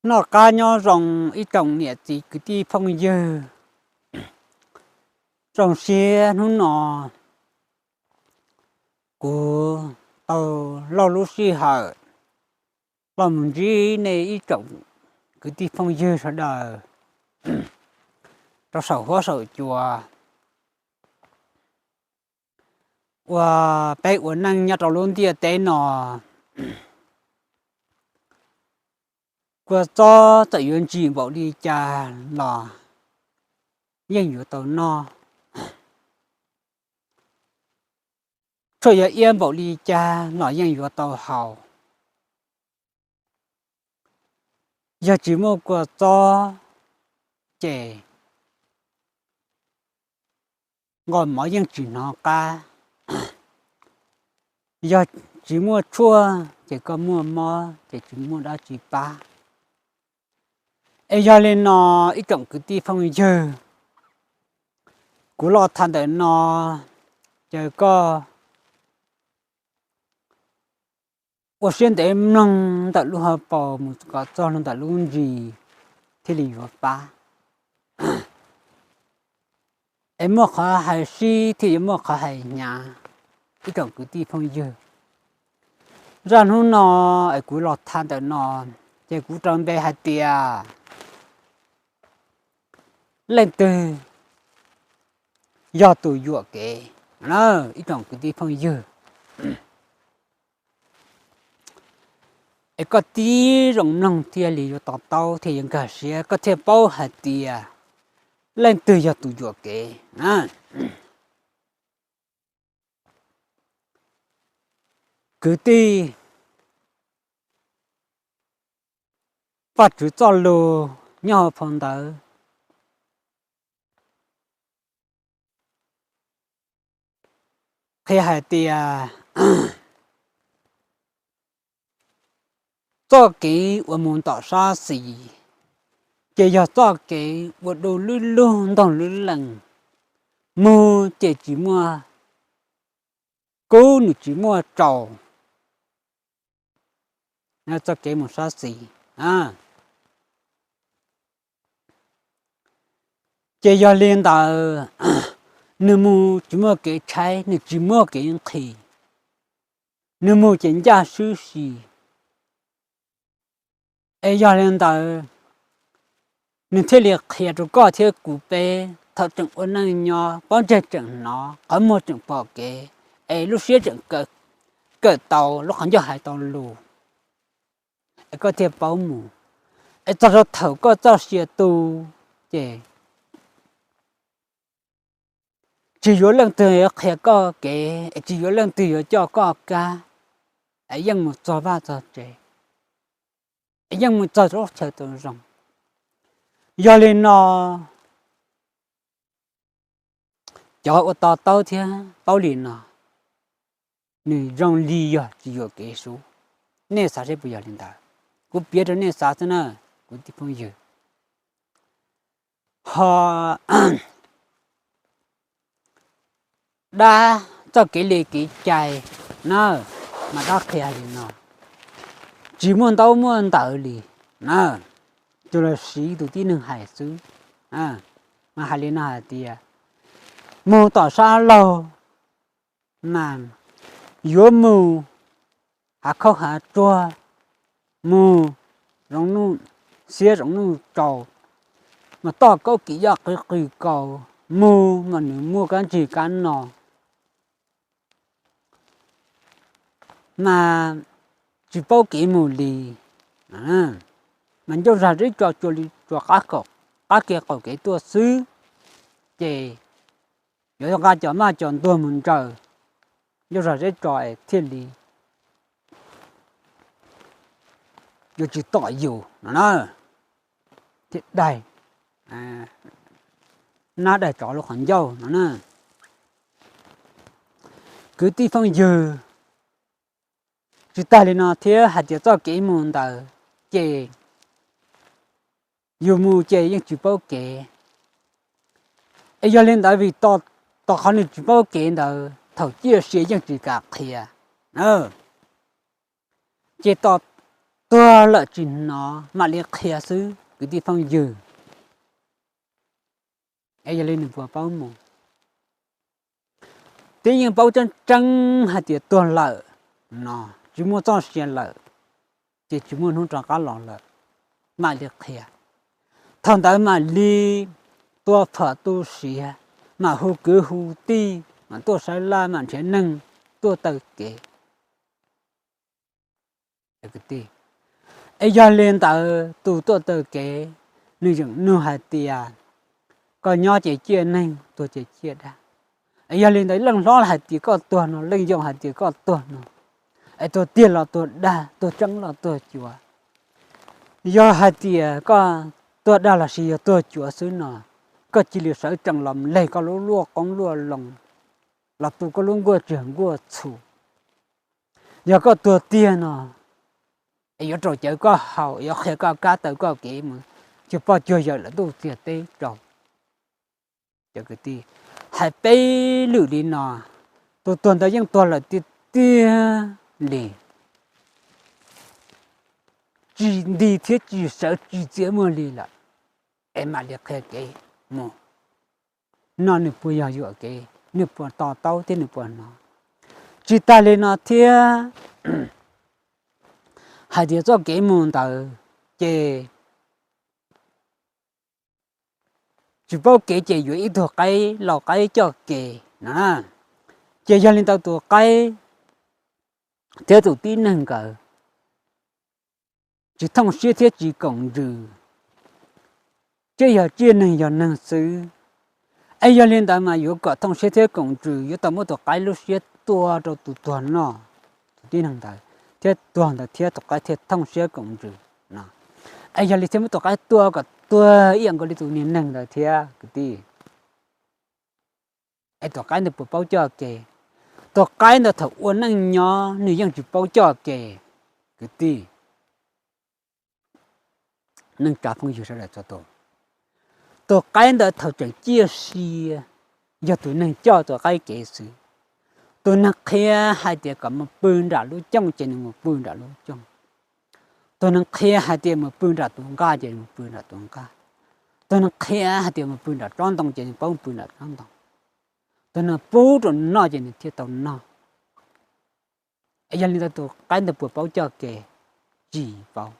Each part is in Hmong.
Noj qab nyob zoo ib tsoom niam txiv kwv tij phooj ywg. Zoo siab hnub no kuv tau lauj lub sij hawm los mus ntsib nej ib tsoom kwv tij phooj ywg sawv daws rau saum huab saum cua. Ua peb ua neej nyob rau lub ntiaj teb no, kua txob txawm yuav ntsim npaum li cas los yeej yuav tau noj, tshuaj yuav iab npaum li cas los yeej yuav tau haus. Yog tsis muaj kua txob ces nqos mov yeej tsis hnov qab. Yog tsis muaj tshuaj ces koj muaj mob ces tsis muaj dab tsi pab. Es yog li no ib tsoom kwv tij phooj ywg, kuv los tham ntawm no, ces koj ua siab ntev mloog ntawm lub hauv paus mus kom txog ntawm lub ntsis thiaj li yuav pab. Es muaj qhov hais sib thiaj yuav muaj qhov hais hnyav. Ib tsoom kwv tij phooj ywg, zaj hnub no es kuv los tham ntawm no, ces kuv rau npe hais tias leej twg yog tus yuam kev. Ib tsoom kwv tij phooj ywg, es koj tib zoo mloog thiaj li yuav to taub thiaj yuav nkag siab koj thiaj paub hais tias leej twg yog tus yuam kev. Kwv tij, Vajtswv txoj lus nyob hauv phau ntawv qhia hais tias txoj kev uas mus tom sab xis ces yog txoj kev uas du lub lug ntoog lub lees, mus ces tsis muaj kub nws tsis muaj tsaus. Txoj kev mus sab xis, ces yog li ntawd, nws mus tsis muaj kev tshaib, nws tsis muaj kev nqhis, nws mus ces ncaj swb si. Es yog li ntawd, nws thiaj li qhia rau koj thiab kuv peb thaum tseem ua neej nyob, pob ntseg tseem hnov, qhov muag tseem pom kev, es lub siab tseem kawm tau, lub qhov ncauj hais tau lus, es koj thiaj paub mus. Es txog rau thaum koj txoj sia tu, ces tsis yuav leej twg yuav qhia koj kev, es tsis yuav leej twg yuav coj koj kab, es yeej mus txog vaj txog tsev, es yeej mus txog lub chaw tau zoo. Yog li no, cov ua to taub thiab paub li no, nws zoo li yog tsis yuam kev sub. Nej xav seb puas yog li ntawd? Kuv piav rau nej xav xwb na, kwv tij phooj ywg. Ho dab txoj kev li kev cai na, mas dab qhia li no, tsis muaj ntaub muaj ntawv li na, tus los siv tus tib neeg hais xwb. Mas hais li no hais tias mus tom sab laug mas yuav mus hav khaub hav tsuag, mus zoo nuj xiab zoo nuj tsaus, mas toj kaub kis yoj qis qis kaus, mus mas nws muaj kab ntsig kab no, mas tsis paub kev mus li. Mas ncauj zag zeb tso cuag li tsuas qab kev qaum kev tuaj xwb, ces yuav nqa cov maj cov ntuag mus ntsaws ncauj zag zeb tso es thiaj li yuav tsis tom yus no na, thiaj daig nab daig tsov lub qhov ncauj no na. Kwv tij phooj ywg, tsis tag li no thiab hais tias txoj kev mus ntawd ces yus mus ces yeej tsis paub kev. Es yog li ntawd vim tom qhov nws tsis paub kev ntawd thaum ciaj sia yeej tsis kam qhia, ces tom Tuag lawm tsis hnov, mam li qhia xwb kwv tij phooj ywg. Es yog li nws puas paub mus? Twb yeej paub tseeb tseeb hais tias tuag lawm no, tsis muaj txoj sia lawm, ces tsis muaj hnub rov qab los lawm, mam li qhia. Thaum ntawd mam li tua phom tu siav, mam hu kwv hu tij, mam tuaj saib laj, mam nrhiav neeg tuaj taw kev. Es yog li ntawd tus tuaj taw kev, nws yeem nug hais tias, koj nyob ces ciaj neeg, tuag ces ciaj dag. Es yog li ntawd leej hlob hais tias koj tuag no, leej yau hais tias koj tuag no, es tuag tiag los tuag dag, tuag tseeb los tuag cuav? Yog hais tias koj tuag dag lossis yog tuag cuav xwb no, koj cia li sawv tsees los leg koj lub luaj qoob luaj loo, los tu koj lub nkuaj tsiaj nkuaj txhu. Yog koj tuag tiag no, es yuav rau cawv koj haus, yuav qhia koj kab taw koj kev mus cuag poj cuag yawm lawm ntuj txiag teb rau. Cov kwv tij, hais peb lwm li no, tus tuag ntawd yeej tuag lawm tiag tiag li, tsis nti thiab tsis sawv tsis txiav muag li lawm, es mam li qhia kev mus no, nws puas yog yuam kev, nws puas to taub thiab nws puas hnov? Tsis tas li no thiab, hais tias txoj kev mus ntawd ces tsis paub kev ces yuav ib tug qaib lau qaib coj kev no. Ces yog li ntawd tus qaib thiab tus tib neeg nkawd tsis thooj siab thiab tsis koom ntsws, ces yog tsiaj neeg yog neeg xwb. Es yog li ntawd mas yuav kom thooj siab thiab koom ntsws yuav tau muab tus qaib lub siab tua rau tus tuag noj, tus tib neeg ntawd, thiab tuag ntawd thiab tus qaib thiaj thooj siab koom ntsws no. Es yog li thiaj muab tus qaib tua kom tuag ib yam nkaus li tus niag neeg ntawd thiab kwv tij. Es tus qaib ntawd puas paub coj kev? Tus qaib ntawd thaum ua neej nyob nws yeej tsis paub coj kev kwv tij. Neej tsa phooj ywg sawv daws txhua tus, tus qaib ntawd thaum tseem ciaj sia yog tus neeg coj tus qaib kev xwb. Tus neeg qhia hais tias kom mus pw nram lub cooj ces nws mus pw nram lub cooj. Tus neeg qhia hais tias mus pw nram tus nqaj ces mus pw nram tus nqaj. Tus neeg qhia hais tias mus pw nram tsob ntoo ces nws paub mus pw nram tsob ntoo. Tus neeg pub rau nws noj ces nws thiaj tau noj. Es yog li ntawd tus qaib ntawd puas paub coj kev? Tsis paub.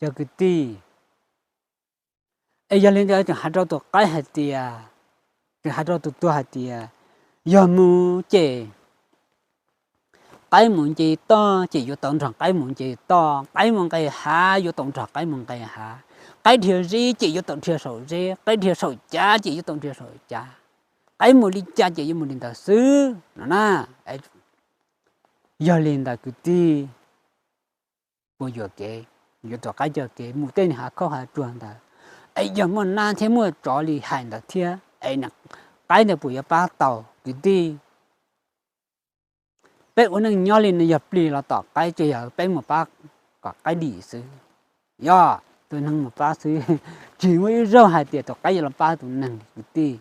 Cov kwv tij, es yog li ntawd tseem hais rau tus qaib hais tias, tseem hais rau tus tuag hais tias, yog mus ces qaib mus nce toj ces yuav tau nrog qaib mus nce toj, qaib mus nqes hav yuav tau nrog qaib mus nqes hav, qaib dhia zeb ces yuav tau dhia saum zeb, qaib dhia saum cav ces yuav tau dhia saum cav, qaib mus li cas ces yuav mus li ntawd xwb no na. Yog li ntawd kwv tij, puas yuam kev? Yuav tus qaib coj kev mus tej niag hav khaub hav tsuag ntawd, es yog muaj nab thiab muaj tsov li hais ntawd thiab es qaib ntawd puas yuav pab tau kwv tij? Peb ua neej nyob li no yog plig los tom qaib, tsis yog peb mus pab kom qaib dim xwb. Yog tus neeg mus pab xwb, tsis muaj ib zaug hais tias tus qaib yuav los pab tus neeg kwv tij.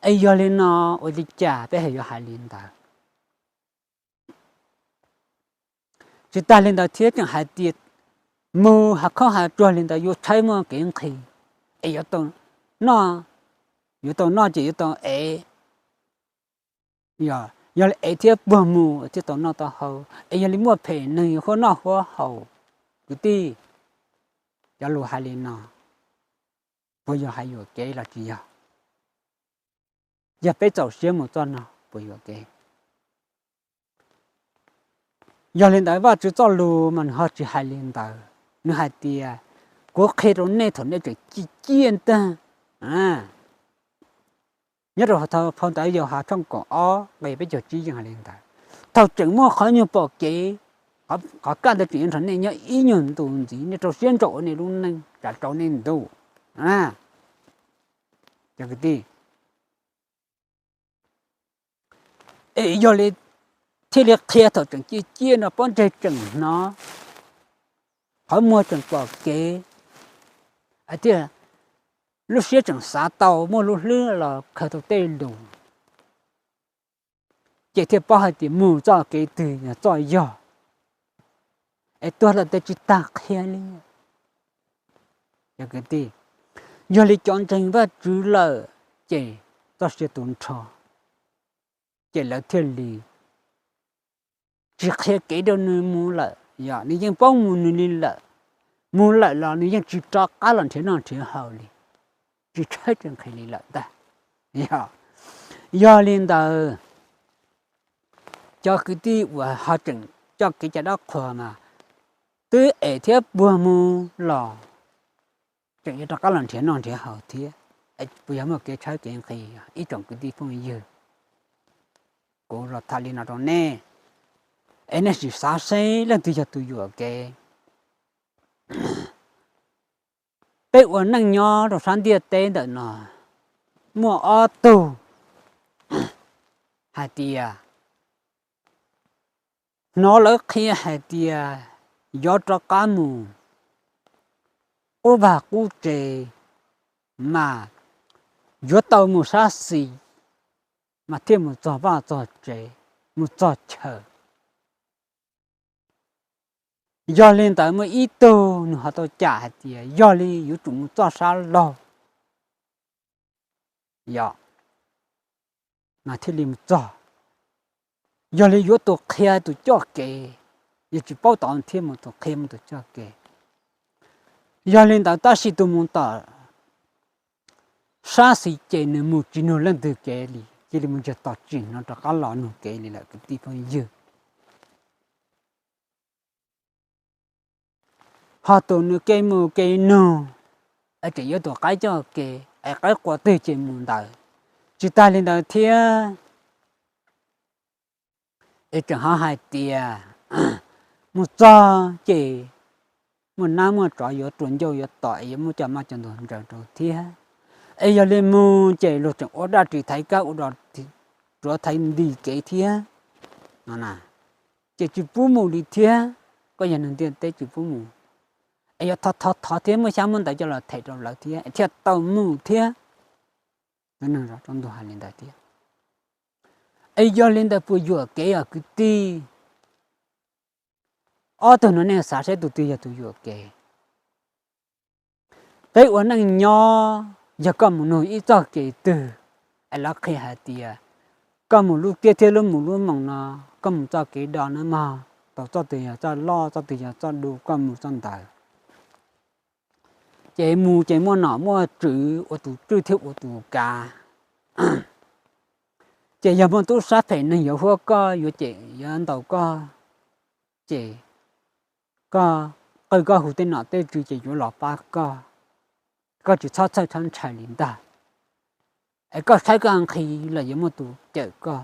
Es yog li no, ua li cas peb ho yuav hais li ntawd? Tsis tas li ntawd thiab tseem hais tias mus hav khaub hav tsuag li ntawd yuav tshaib muaj kev nqhis, es yuav tau noj, yuav tau noj ces yuav tau ev, yog li ev thiab puag mus thiaj tau noj tau haus, es yog li muaj phem neeg yuav huab noj huab haus. Kwv tij, cov lus hais li no puas yog hais yuam kev los tsis yog? Yog peb txaus siab mus txoj no puas yuam kev? Yog li ntawd Vajtswv txoj lus mas nws ho tsis hais li ntawd, nws hais tias, kuv qhia rau nej thaum nej tseem ciaj ciaj ntag. Nyob rau phau ntawv Yauhas tshooj kaum ob nqe peb caug tsib yeej hais li ntawd, thaum tseem muaj qhov nyuag pom kev, qhov kaj ntawd tseem yuav nrog nej nyob ib nyuag ntu ntxiv, nej rau siab ntso ua nej lub neej tsam tsaus nej ntuj. Cov kwv tij, es yog li thiaj li qhia thaum tseem ciaj ciaj no pob ntseg tseem hnov, qhov muag tseem pom kev, thiaj lub siab tseem xav tau muaj lub hlwb los khaws tau tej lus, ces thiaj paub hais tias mus txoj kev twg yog txoj yog. es tuag lawm tes tsis tas qhia li. Yog li cov ntseeg Vajtswv lawm ces txoj sia tu nrho, ces lawv thiaj li tsis qhia kev rau nws mus lawm. Yog nws yeej paub mus nws li lawm, mus lawm los nws yeej tsis rov qab los nrhiav noj nrhiav haus li, tsis tshawb tsis nqhis li lawm ntag. Yog, yog li ntawd, cov kwv tij uas ho tseem coj kev cai dab qhuas mas twb es thiab puag mus los tseem yuav rov qab los nrhiav noj nrhiav haus thiab. Puas yog muaj kev tshawb kev nqhis ib tsoom kwv tij phooj ywg? Kuv los tham li no rau nej, es nej sim xav seb leej twg yog tus yuam kev. Peb ua neej nyob rau sab ntiaj teb ntawm no muaj ob tug hais tias, hnov lawv qhia hais tias yuav rov qab mus qub vaj qub tsev, mas yuav tau mus sab xis mas thiaj mus txog vaj txog tsev, mus txog chaw. Yog li ntawd muaj ib tug nws ho tau cam hais tias yog li yuav tsum mus txoj sab laug, yog, mas thiaj li mus txog. Yog li yuav tus qhia tus coj kev, yog tsis paub tod thiaj mus tus qhia mus tus coj kev. Yog li ntawd tab sis tus mus tom sab xis ces nws mus tsis nug leej twg kev li, cia li mus ntsiag to tsis hnov rov qab los nug kev li lawm kwv tij phooj ywg. Ho tus nws kev mus kev nug, es tseem yuav tus qaib coj kev es qaib qua twg ces mus ntawd. Tsis tas li ntawd thiab, es tseem ho hais tias mus txog ces muaj nab muaj tsov yuav rua ncauj yuav tom es yuav muab cov maj cov ntug ntsaws rau thiab. Es yog li mus ces luag tseem ua dab tsi thaiv kab ua rov thaiv nti kev thiab no na, ces tsis pub mus li thiab. Koj yog neeg ntiaj teb tsis pub mus, es yuav thov thov thov thiab muab xyab muab ntawv coj los them rau lawv thiab thiaj tau mus thiab. Neeg zov rau ntuj hais li ntawd thiab. Es yog li ntawd puas yuam kev os kwv tij? Ob tug no nej xav seb tus twg yog tus yuam kev? Peb ua neej nyob, yog koj mus nug ib txoj kev twg, es lawv qhia hais tias koj mus lub tiab thiab lub mus lub moos no, koj mus txoj kev do no mog, tau txoj twg yog txoj loj, txoj twg yog txoj du, koj mus txoj ntawd. Ces mus ces muaj nom muaj tswv, ua tus tswj thiab ua tus kav. Ces yog muaj tub sab phem neeg yuav huab koj, yuav cem yuav ntaus koj, ces koj qw koj hu tej nom tej tswv ces yuav los pab koj. Koj tsis txhob txhawj txhob ntshai li ntag, es koj sawv koj nqhis los yuav muaj tus cawm koj.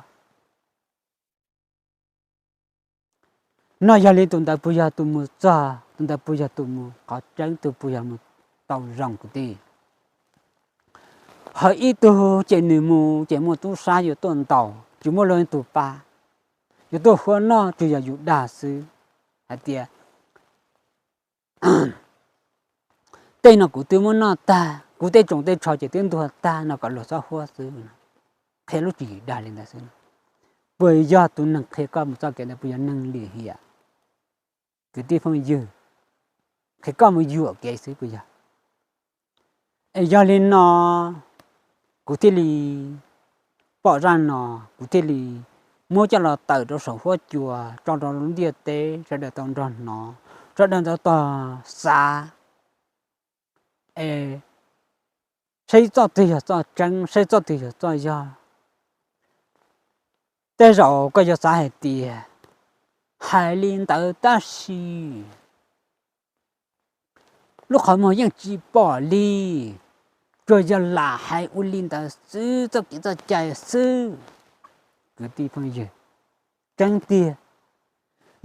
No yog li tus ntawd puas yog tus mus txog, tus ntawd puas yog tus mus qhov tseeb, tus puas yog mus tau zoo kwv tij? Ho ib tug ces nws mus ces muaj tub sab yuav tuaj ntaus, tsis muaj leej twg pab, yuav tuaj huab noj tsuas yog yus dag xwb, hais tias tej no kuv twb muab noj tag, kuv tej tsoos tej tsho ces twb ntuag tag no kom luag txhob huab xwb. Qhia lub tswv yim dag li ntawd xwb. Puas yog tus neeg qhia koj mus txoj kev ntawd puas yog neeg lim hiam? Kwv tij phooj ywg, qhia koj mus yuam kev xwb puas yog? Es yog li no kuv thiaj li pom zaj no, kuv thiaj li muab coj los tawm rau saum huab cua tso rau lub ntiaj teb sawv daws tau nrog hnov, sawv daws tau tog xav, es saib txoj twg yog txoj tseeb, saib txoj twg yog txoj yog. Tej zaum koj yuav xav hais tias hais li ntawd tab sis lub qhov muag yeej tsis pom li, tsuas yog lam hais ua li ntawd xwb, txoj kev txoj cai xwb. Kwv tij phooj ywg, tseeb tiag,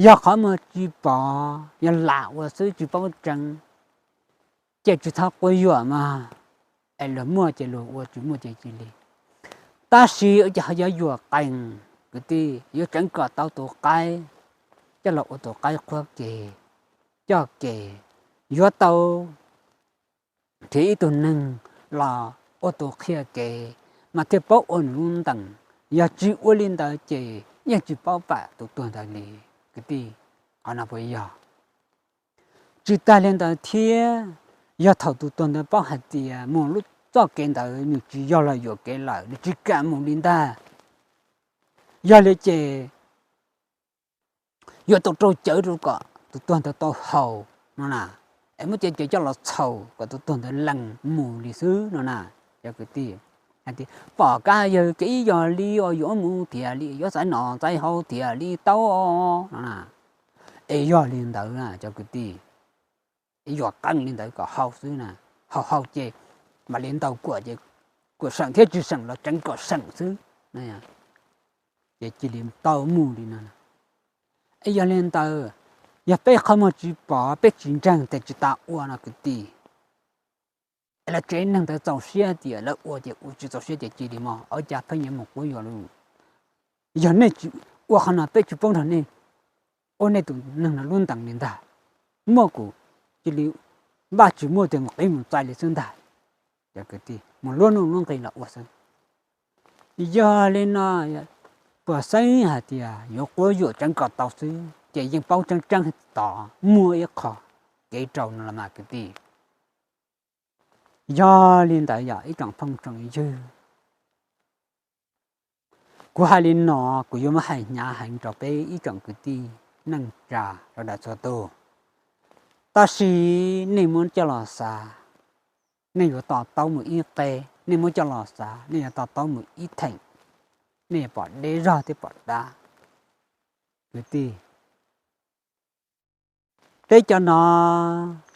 yog qhov muag tsis pom, yog lam ua xwb tsis paub tseeb, ces tsis txhob quab yuam mas, es luag muaj ces luag ua, tsis muaj ces cia li. Tab sis ces ho yuav yuam qees, kwv tij, yuav tseev kom tau tus qaib coj los ua tus qaib qhuab ke, coj ke, yuav tau nrhiav ib tug neeg los ua tus qhia kev mas thiaj paub ua nws lub ntees. Yog tsis ua li ntawd ces yeej tsis paub pam tus tuag ntawd li, kwv tij. Qhov no puas yog? Tsis tas li ntawd thiab, yog thaum tus tuag ntawd paub hais tias mus lub txoj kev ntawd nws tsis yog los yuam kev lawm, nws tsis kam mus li ntag. Yog li ces yuav tau rau cawv rau kom tus tuag ntawd tau haus no na, es muab cov cawv coj los txhaus kom tus tuag ntawd lees mus li xwb no na. Cov kwv tij hais tias pom kab yawg kev ib yog li os, yuav mus tiag li, yuav xaiv nom xaiv hauv tiag li tau no na. Es yog li ntawd na cov kwv tij, yuam qeej li ntawd kom haus xwb na, haus haus ces mam li ntaus kuam ces kuam seem thiab tsis seem los tseev kom seem xwb, ces cia li tau mus li no. Es yog li ntawd, yog peb qhov muag tsis pom peb tsis ntseeg tes tsis tas ua no kwv tij. Es lawv tsev neeg ntawd txaus siab tias lawv ua ces ua, tsis txaus siab ces cia li mog, ua cas pheej yuav mus quab yuam lawm. Yog nej tsis ua qhov no peb tsis pub nrog nej ua nej tus neeg no lub ntees li ntag. Muaj kuv cia li, npaj tsis muaj tias mus qib mus txais li xwb ntag. Cov kwv tij mus luab nuj lub nqi los ua xwb. Yog li no, puas xeeb hais tias yuav quab yuam tseev kom tau xwb ces yeej paub tseeb tseeb tod muaj ib qho kev rau no los mas kwv tij. Yog li ntawd yog ib tsoom phooj tsoom ywg, kuv hais li no kuv yuav muab hais hnyav heev rau peb ib tsoom kwv tij neej tsa sawv daws txhua tus. Tab sis nej muab coj los xav, nej yuav to taub mus ib qe, nej muab coj los xav nej yuav to taub mus ib theem, nej yuav pom deb zog thiab pom dab. Kwv tij, peb cov no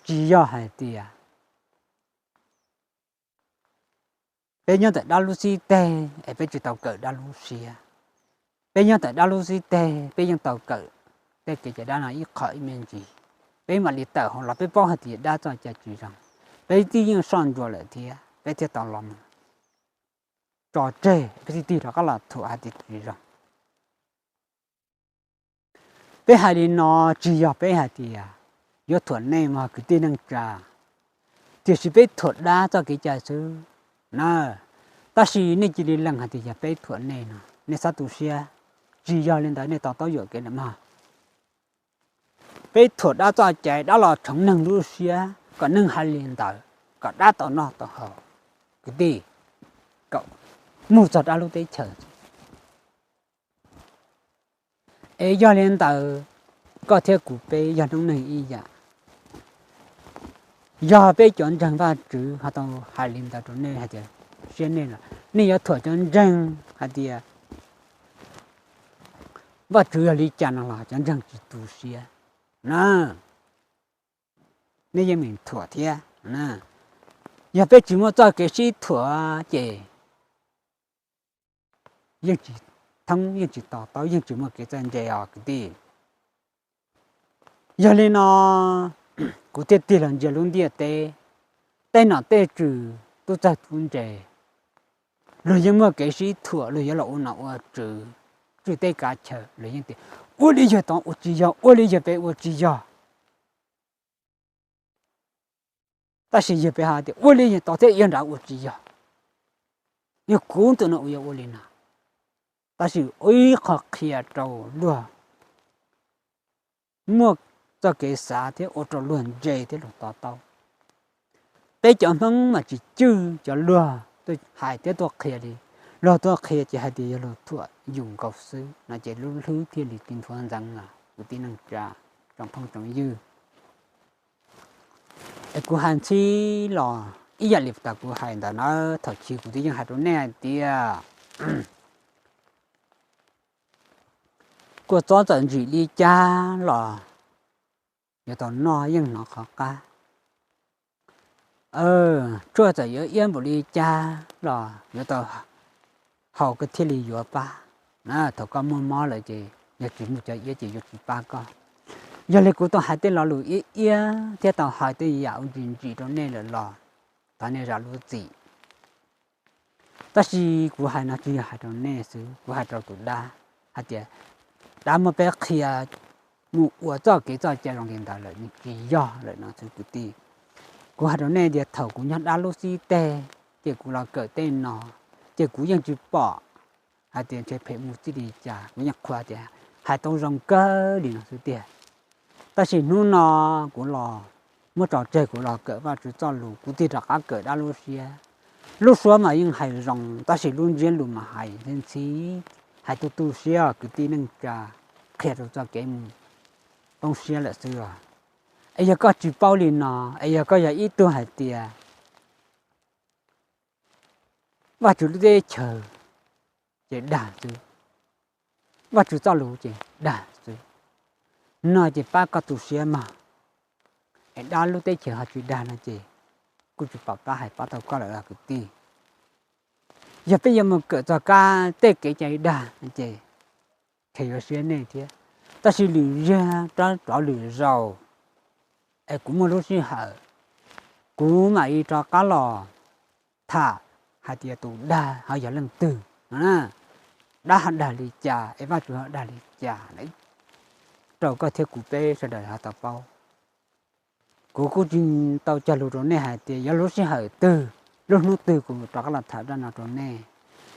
tsis yog hais tias peb nyob ntawm dab lub xib teg es peb tsis tau kawm dab lub siab. Peb nyob ntawm dab lub xib teg peb yeej tau kawm tej kev cai dab no ib qho ib me ntsis, peb mam li tawm hauv los peb paub hais tias dab txoj cai tsis zoo. Peb twb yeej soj ntsuam lawm thiab peb thiaj tau los mus tso tseg, peb thiaj tig rov qab los thuam hais tias tsis zoo. Peb hais li no tsis yog peb hais tias yuav thuam nej mog kwv tij neej tsa, tiam sis peb thuam dab txoj kev cai xwb na. Tab sis nej cia li lees hais tias yog peb thuam nej no, nej txhob tu siab. Tsis yog li ntawd nej to taub yuam kev lawm mog. Peb thuam dab txoj cai, dab los tshoov neeg lub siab kom neeg hais li ntawd, kom dab tau noj tau haus, kwv tij, kom mus txog dab lub teb chaws. Es yog li ntawd, koj thiab kuv peb yog noob neeg ib yam. Yog peb cov ntseeg Vajtswv ho tau hais li ntawd rau nej hais tias siab nej los nej yuav thuam cov ntseeg hais tias Vajtswv yog li cas no los cov ntseeg tsis tu siab na, nej yeej meem thuam thiab. Yog peb tsis muaj txoj kev sib thuam ces yeej tsis thoob, yeej tsis to taub, yeej tsis muaj kev txawj ntse os kwv tij. Yog li no, kuv thiaj tig los ntsia lub ntiaj teb, tej nom tej tswv, tub txawg tub ntse, luag yeej muaj kev sib thuam, luag yuav los ua nom ua tswv, tswj teb kav chaw, luag yeej tias ua li yog tod ua tsis yog, ua li yog pem ua tsis yog. Tab sis yog peb hais tias ua li yog tod thiab yog nrad ua tsis yog, yog kuv tus no uas yuav ua li no. Tab sis ib qho qhia rau luag muaj txoj kev xav thiab ua rau luag ntse thiab luag to taub. Peb cov Hmoob mas tsis cwj cov luag tuaj hais thiab tuaj qhia li. Luag tuaj qhia ces hais tias yog luag thuam yus nkaus xwb no ces lub hlwb thiaj li ti nthuav ntxeev los kwv tij neej tsa, tsoom phooj tsoom ywg. Es kuv hais ntxhib los ib yam li tas kuv hais ntawd na, thaum chiv kuv twb yeej hais rau nej hais tias kua txob txawm ntsim li cas los yuav tau noj yeej hnov qhov qab. Tshuaj txawm yuav iab npaum li cas los yuav tau haus koj thiaj li yuav pab. Thaum koj muaj mob lawm ces yog tsis muaj cov iab ces yuav tsis pab koj. Yog li kuv tau hais tej lo lus iab iab thiab tau hais tej yam ua ntsim ntsim rau nej lawm los thov nej zam lub txim. Tab sis kuv hais no tsis yog hais rau nej xwb, kuv hais rau tus dab hais tias dab muab peb qhia mus ua txoj kev txoj cai zoo li ntawd lawm nws tsis yog lawm no xwb kwv tij. Kuv hais rau nej tias thaum kuv nyob dab lub xib teg ces kuv los kawm tej no ces kuv yeej tsis pom hais tias ntshe phem mus txij li cas, kuv yeej qhuas tias hais tau zoo kawg li no xwb tiag. Tab sis hnub no kuv los muab tso tseg kuv los kawm Vajtswv txoj lus, kuv thiaj rov qab kawm dab lub siab. Lub suab mas yeej hais zoo tab sis lub ntsiab lus mas hais ntxhi ntxhi, hais tu tu siab kwv tij neej tsa, qhia rau txoj kev mus poob siab lawm xwb os. Es yog koj tsis paub li no, es yog koj yog ib tug hais tias Vajtswv lub teb chaws ces dag xwb, Vajtswv txoj lus ces dag xwb, no ces pab koj tu siab mog. Es dab lub teb chaws ho tsis dag no ces kuj tsis pom qab hais pab tau koj lawm os kwv tij. Yog peb yuav mus kawm txog kab tej kev cai dag no ces, ces yuav siab nej thiab. Tab sis lwm yag rov rov lwm zaus, es kuv muaj lub sij hawm, kuv mam li rov qab los tham hais tias tus dag ho yog leej twg no, dab ho dag li cas es Vajtswv ho dag li cas, rau koj thiab kuv peb sawv daws ho tau paub. Kuv kuj tsis tau cog lus rau nej hais tias yuav lub sij hawm twg, lub hnub twg kuv rov qab los tham zaj no rau nej.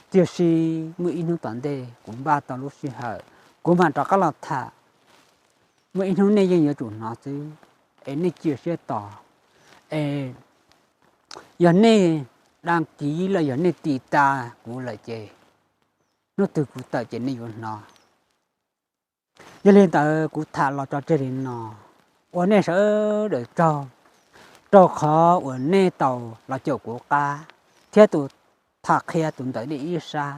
Tiam sis muaj ib hnub tom ntej kuv npaj tau lub sij hawm, kuv mam rov qab los tham. Muaj ib hnub nej yeej yuav tsum hnov xwb, es nej cia siab tos. Es yog nej dag kiv los yog nej tiv tas kuv lawm ces hnub twg kuv tawm ces nej yuav hnov. Yog li ntawd kuv tham los tso tseg li no, ua nej sawv daws tsaug, rau qhov uas nej tau los caum kuv qab, thiab tus tham qhia tus ntawm nej ib sab,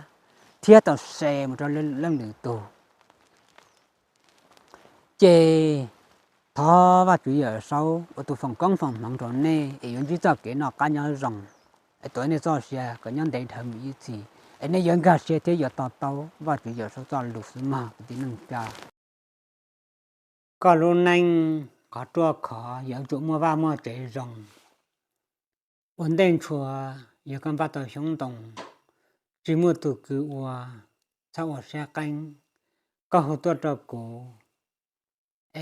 thiab tau share mus rau leej lwm tus. Ces thov Vajtswv Yawm Saub ua tus foom koob foom hmoov rau nej es yuav ntsib txoj kev noj qab nyob zoo, es tuav nej txoj sia kom nyob ntev dhawv mus ib txhis, es nej yuav nkag siab thiab yuav to taub Vajtswv Yawm Saub txoj lus xwb mog kwv tij neej tsa. Koj lub neej qhov ruaj khov yuav tsum muaj vaj muaj tsev zoo. Ua ntej ntshua, yog koj npaj tau xyoob ntoo, tsis muaj tus kws ua, txhob ua siab qeeb. Koj hu tuaj rau kuv,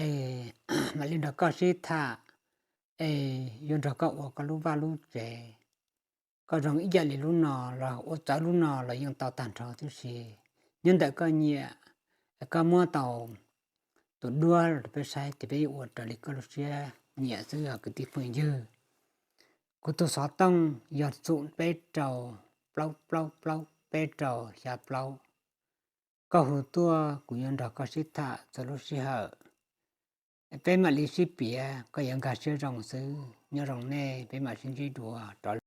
es mam li nrog koj sib tham, es yuav nrog koj ua koj lub vaj lub tsev. Koj zoo ib yam li lub no los ua txawv lub no los yeej tau tag nrho tib si. Nyob ntawm koj nyiam, koj muab tau tus duab rau peb saib ces peb yuav ua raws li koj lub siab nyiam xwb os kwv tij phooj ywg. Kuv tus xov tooj yog txum peb rau plaub plaub plaub peb rau xya plaub. Koj hu tuaj kuv yuav nrog koj sib tham txhua lub sij hawm. Peb mam li sib piav, koj yuav nkag siab zoo xwb. Nyob zoo nej, peb mam sib ntsib dua rov